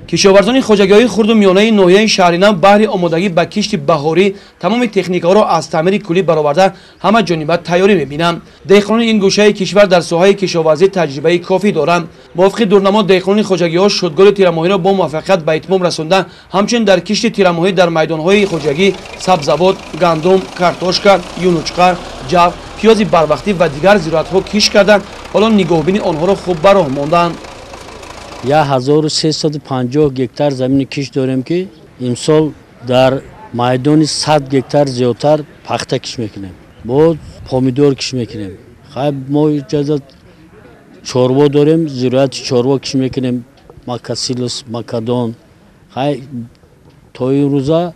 Кишоварзони хоҷагиҳои хурду миёнаи ноҳияи Шаҳринав баҳри омодагӣ ба кишти баҳорӣ тамоми техникаҳоро аз таъмири куллӣ бароварда ҳама ҷониба тайёрӣ мебинанд. Деҳқонони ин гӯшаи кишвар дар соҳаи кишоварзӣ таҷрибаи кофӣ доранд. Мувофиқи дурнамо деҳқонони хоҷагиҳо шудгори тирамоҳиро бо муваффақият ба итмом расонда, ҳамчунин дар кишти тирамоҳӣ дар майдонҳои хоҷагӣ сабзавот, гандум, картошка, юнучқа, ҷав, пиёзи барвақтӣ ва дигар зироатҳо кишт карда, ҳоло нигоҳубини онҳоро хуб ба роҳ монданд. 1350 гектар замини кишт дорем, ки имсол дар майдони 100 гектар зиёдтар пахта кишт мекунем, боз помидор кишт мекунем. Хай, мо иҷозат чорво дорем, зироати чорво кишт мекунем, макасилус, макадон. Хай, то ин рӯза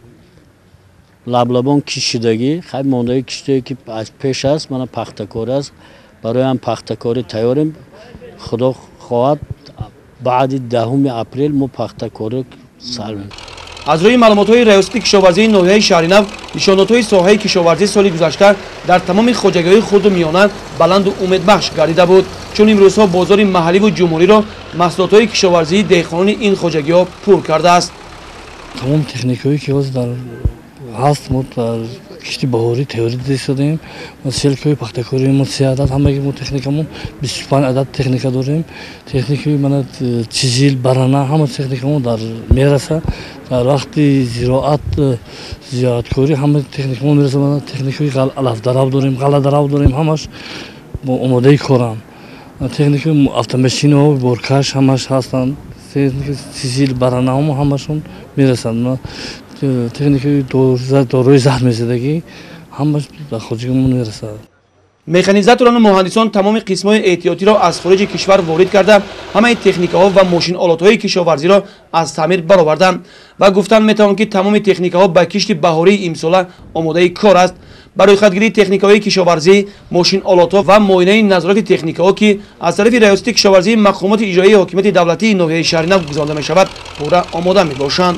лаблабон кишт шудагӣ, хай, мондаги киштое ки аз пеш аст, мана пахтакорӣ аст, барои ҳам пахтакорӣ тайёрем. Худо хоҳад, баъди 10 апрел мо пахтакорӣ сар мекунем. Аз рӯи маълумотҳои раёсати кишоварзии ноҳияи Шаҳринав, нишондодҳои соҳаи кишоварзӣ соли гузашта дар тамоми хоҷагиҳои хурду миёна баланду умедбахш гардида буд, чун имрӯзҳо бозори маҳалливу ҷумҳуриро маҳсулотҳои кишоварзии деҳқонони ин хоҷагиҳо пур кардааст. Тамоми техникаҳое ки ҳозир дар ҳаст, мо дар кишти баҳорӣ тайёрӣ дида истодаем. Селкаҳои пахтакории мо 3 адад, ҳамаги мо техникамон 25 адад техника дорем. Техникаи мана чизил, барана, ҳама техникамон дар мераса. Дар вақти зироат, зироаткорӣ ҳама техникамон мераса. Мана техникаи алафдарав дорем, ғалладарав дорем, ҳамаш омодаи коранд. Техникаи автомашинаҳо, боркаш ҳамаш ҳастанд. Техника чизил, баранаҳо ҳамашон мерасанд. Техникаи дорои заҳр мезадагӣ ҳамаш дар хоҷагимон мерасад. Механизаторону муҳандисон тамоми қисмҳои эҳтиётиро аз хориҷи кишвар ворид карда, ҳамаи техникаҳо ва мошинолотҳои кишоварзиро аз таъмир бароварданд ва гуфтан метавон, ки тамоми техникаҳо ба кишти баҳории имсола омодаи кор аст. Ба рӯйхатгирии техникаҳои кишоварзӣ, мошинолотҳо ва муоинаи назорати техникаҳо, ки аз тарафи раёсати кишоварзии мақомоти иҷроии ҳокимияти давлатии ноҳияи Шаҳринав гузаронда мешавад, пурра омода мебошанд.